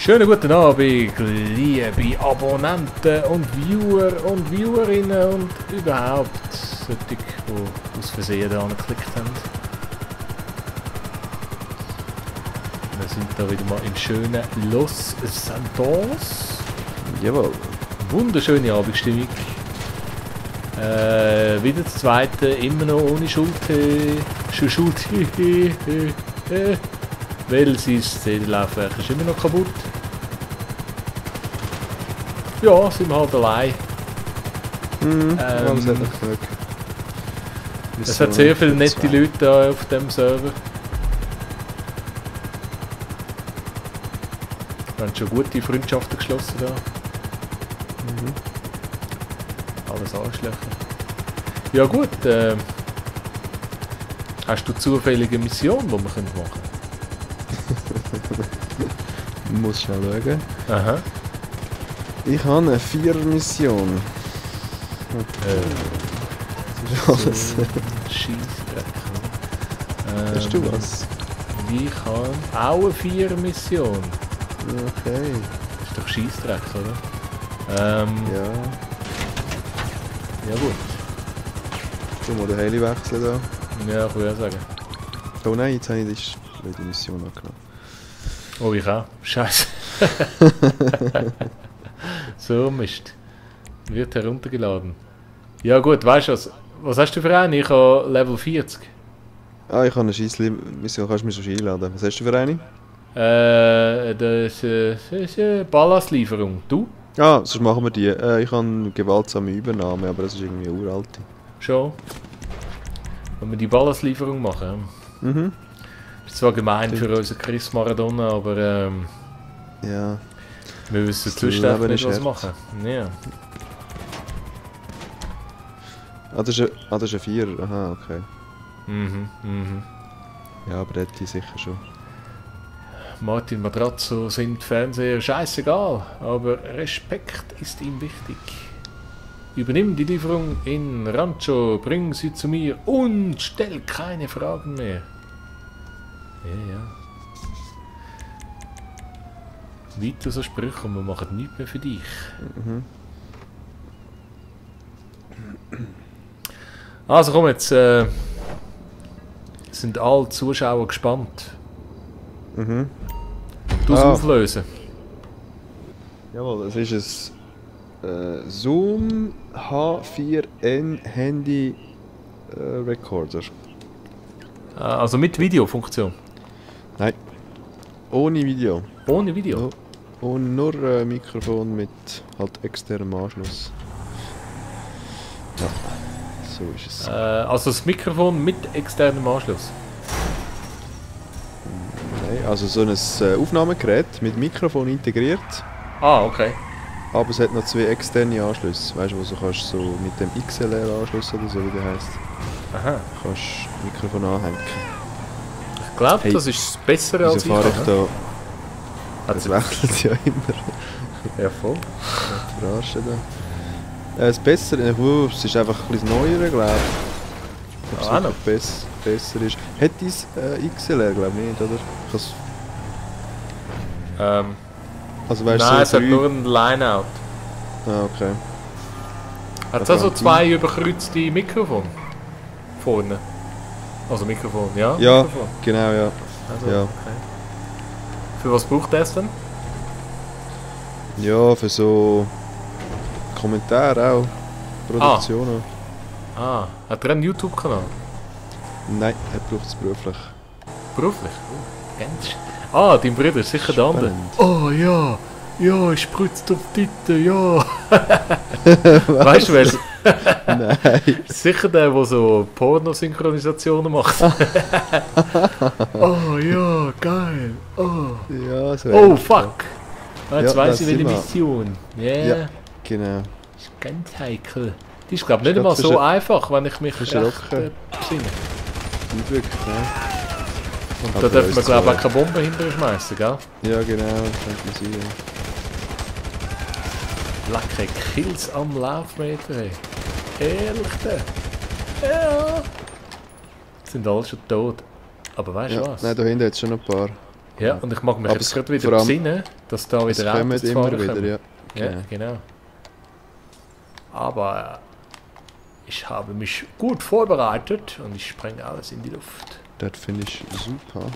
Schönen guten Abend, liebe Abonnenten und Viewer und Viewerinnen und überhaupt solche, die aus Versehen da angeklickt haben. Wir sind da wieder mal im schönen Los Santos. Jawohl. Wunderschöne Abendstimmung. Wieder das zweite, immer noch ohne Schulte. Weil sein CD-Laufwerk ist immer noch kaputt. Ja, sind wir halt allein. Das hat noch genug. Es hat sehr viele nette Leute da auf dem Server. Wir haben schon gute Freundschaften geschlossen da. Alles Arschlöcher. Ja gut, hast du zufällige Mission, die wir machen können? Muss schnell schauen. Aha. Ich habe eine 4er-Mission. Das ist alles. Scheissdreck. Hast du was? Ich habe auch eine 4er-Mission. Okay. Das ist doch Scheissdreck, oder? Ja. Ja gut. Du musst den Heli wechseln da. Ja, ich würde sagen. Oh nein, jetzt habe ich die Mission angenommen. Oh, ich auch. Scheiße. So, Mist. Wird heruntergeladen. Ja gut, weißt du was? Was hast du für einen? Ich habe Level 40. Ah, ich habe eine Scheissmission, kannst du mich schon einladen. Was hast du für eine? Das ist eine Ballastlieferung. Du? Ah, sonst machen wir die. Ich habe eine gewaltsame Übernahme, aber das ist irgendwie eine uralte. Schon. Wenn wir die Ballastlieferung machen. Mhm. Ist zwar gemein für unseren Chris Maradona, aber Ja. wir wissen Das sonst einfach Leben nicht, ist was hart. machen. Ja. Ah, das ist ein 4er. Aha, okay. Ja, aber hätte ich sicher schon. Martin Matrazzo sind Fernseher scheißegal, aber Respekt ist ihm wichtig. Übernimm die Lieferung in Rancho, bring sie zu mir und stell keine Fragen mehr. Ja. Weiter so Sprüche und wir machen nichts mehr für dich. Also komm jetzt, sind alle Zuschauer gespannt. Du auflösen. Jawohl, es ist ein Zoom H4n Handy Recorder. Also mit Videofunktion. Nein, ohne Video. Ohne Video? Und nur Mikrofon mit halt externem Anschluss. Ja, so ist es. Also das Mikrofon mit externem Anschluss. Nein, also so ein Aufnahmegerät mit Mikrofon integriert. Ah, okay. Aber es hat noch zwei externe Anschlüsse. Weißt du, wo du kannst so mit dem XLR-Anschluss oder so, wie der heisst, Aha. kannst Mikrofon anhängen. Ich glaube, Hey, das ist besser Wieso als ich. fahre ich da? Hat Das sie- wechselt ja immer. Ja, voll. Verarschen da. Das Bessere, es ist einfach ein bisschen neuer, glaube ich. Ob es Ah, noch. wirklich besser ist. Hat dein XLR, glaube ich, nicht, oder? Also weißt Nein, du, es hat nur ein Lineout. Ah, okay. Hat es Also also zwei überkreuzte Mikrofone? Vorne. Also Mikrofon, ja? Ja, Mikrofon. genau, ja. Also, Ja. okay. Für was braucht das denn? Ja, für so Kommentare auch. Produktionen. Ah, hat er einen YouTube-Kanal? Nein, er braucht es beruflich. Beruflich? Oh, ganz. Ah, dein Bruder ist sicher der andere. Spannend. Oh ja, ja, ich spritzt auf die Titten, ja. Weißt du welcher? Nein. Sicher der, der so Pornosynchronisationen macht. Oh ja, geil. Oh, Ja, so oh ähnlich, fuck. Ah, jetzt Ja, weiss das ich, welche sind wir. Mission. Yeah. Ja, genau. Das ist ganz heikel. Die ist, glaube ich, nicht Ich einmal glaub, so das ist einfach, wenn ich mich das recht ist locker. besinne. Nicht wirklich, ne? Und da Aber dürfen wir, uns glaube ich, zwei. auch keine Bombe hinterher schmeißen, gell? Ja, genau, könnte man sein. Ja. Lecker Kills am Laufmeter, ey. Ehrlich, der. Ja. Sind alle schon tot. Aber weißt du Ja, was? nein, da hinten hat es schon noch ein paar. Ja, und ich mag mich Aber jetzt gerade wieder vor allem- besinnen, dass da Es wieder kommen Autos zu immer fahren wieder, kommen. ja. Ja, genau. Aber ich habe mich gut vorbereitet und ich sprenge alles in die Luft. Das finde ich super.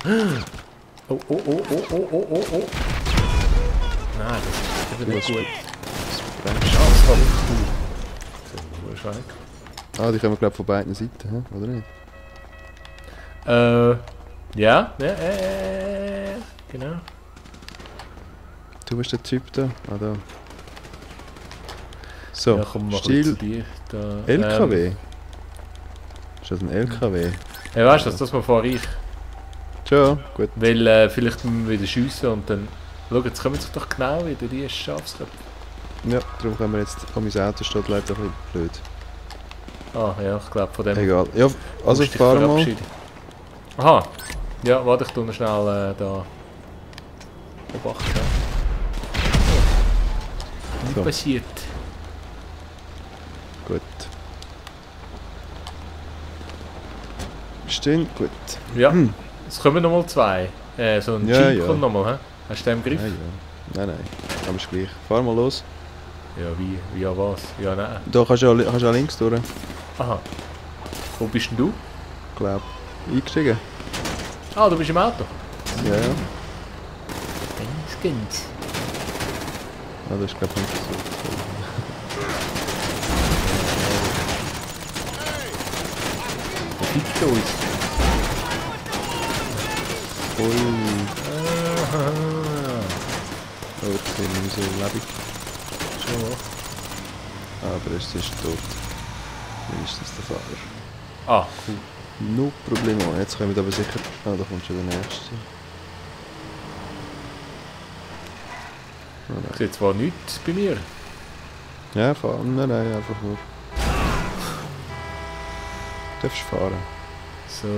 Oh, oh, oh, oh, oh, oh, oh, oh. Nein, das ist eben nicht gut. Das bremst. Ja, das war nicht cool. So, wahrscheinlich. Ah, die kommen glaube ich von beiden Seiten, hä? Oder nicht? Ja, genau. Du bist der Typ da? Ah, da. So, Ja, komm mal zu Stil dir. Da, LKW. Ist das ein LKW? Ja, weißt du, das mal fahre ich. Tja, gut. Weil vielleicht müssen wir wieder schiessen und dann. Schau, jetzt kommen sich doch genau wieder die Schafsköpfe. Ja, darum können wir jetzt. Oh, mein Auto steht leider ein bisschen blöd. Ah, ja, ich glaube von dem. Egal. Ja, also musst du dich fahren wir mal. verabschieden. Aha. Ja, warte, ich tu noch schnell da. Beobachten. Oh. So. Nicht passiert. Gut. Stehen, gut. Ja, es kommen nochmal zwei. So ein Ja, Jeep ja. kommt nochmal, hä? Hast du den im Griff? Ja, ja. Nein, nein. Aber ist gleich. Fahr mal los. Ja, wie? Ja, was? Ja, nein. Da kannst du ja links durch, Aha. Wo bist denn du? glaub. Eingestiegen? Ah, du bist im Auto. Ja, ja. Ganz. Ah, das ist glaube ich nicht so. Fickt uns. Ui. Aha. Okay, nicht so lebendig. So. Aber es ist tot. Mindestens der Fahrer. Ah, cool. No Problemo. Jetzt kommen wir aber sicher. Ah, da kommt schon der nächste. Oh, Ich nein. sehe zwar nichts bei mir. Ja, fahren. Nein, nein, einfach nur. Du darfst fahren. So.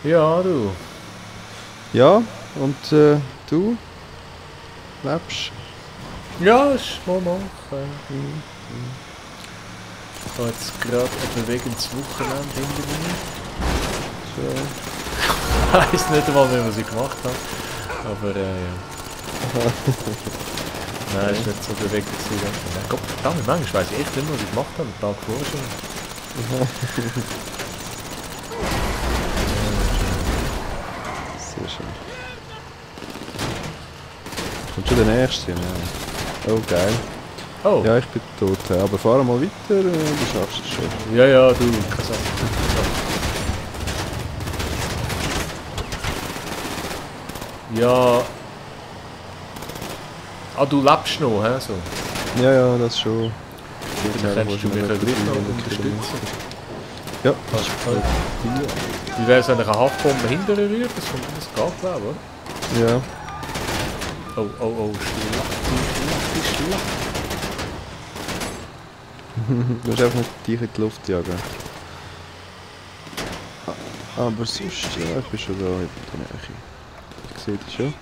Ja, du. Ja, und du? Lebst? Ja, ist mal machen. Ich habe jetzt gerade ein bewegendes Wochenende hinter mir. So. Ich weiss nicht einmal mehr, was ich gemacht habe. Aber ja. Nein, ist nicht so bewegt gewesen. Gott verdammt, manchmal weiss ich echt nicht mehr, was ich gemacht habe, den Tag vorher schon. Sehr schön. Kommt schon der nächste? Ja. Oh, geil. Oh, Ja, ich bin tot. Aber fahr mal weiter, du schaffst es schon. ja, ja, du, keine Sache. Ja. Ah, du lebst noch, hä? So. Ja, ja, das schon. Dann kannst du mich ja gleich noch unterstützen. Ja, Das ist voll. Wie wäre es, wenn ich eine Haftbombe hinterher rühre? Das geht, glaube ich, oder? ja. Oh, oh, oh, Schlacht. Du musst einfach nicht dich in die Luft jagen. Aber sonst, ja, ich bin schon da in der Nähe. Ich sehe dich schon.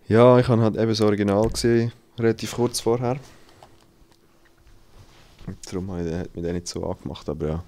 Ja, ich habe halt eben das Original gesehen, relativ kurz vorher. Und darum habe ich den nicht so angemacht, aber ja.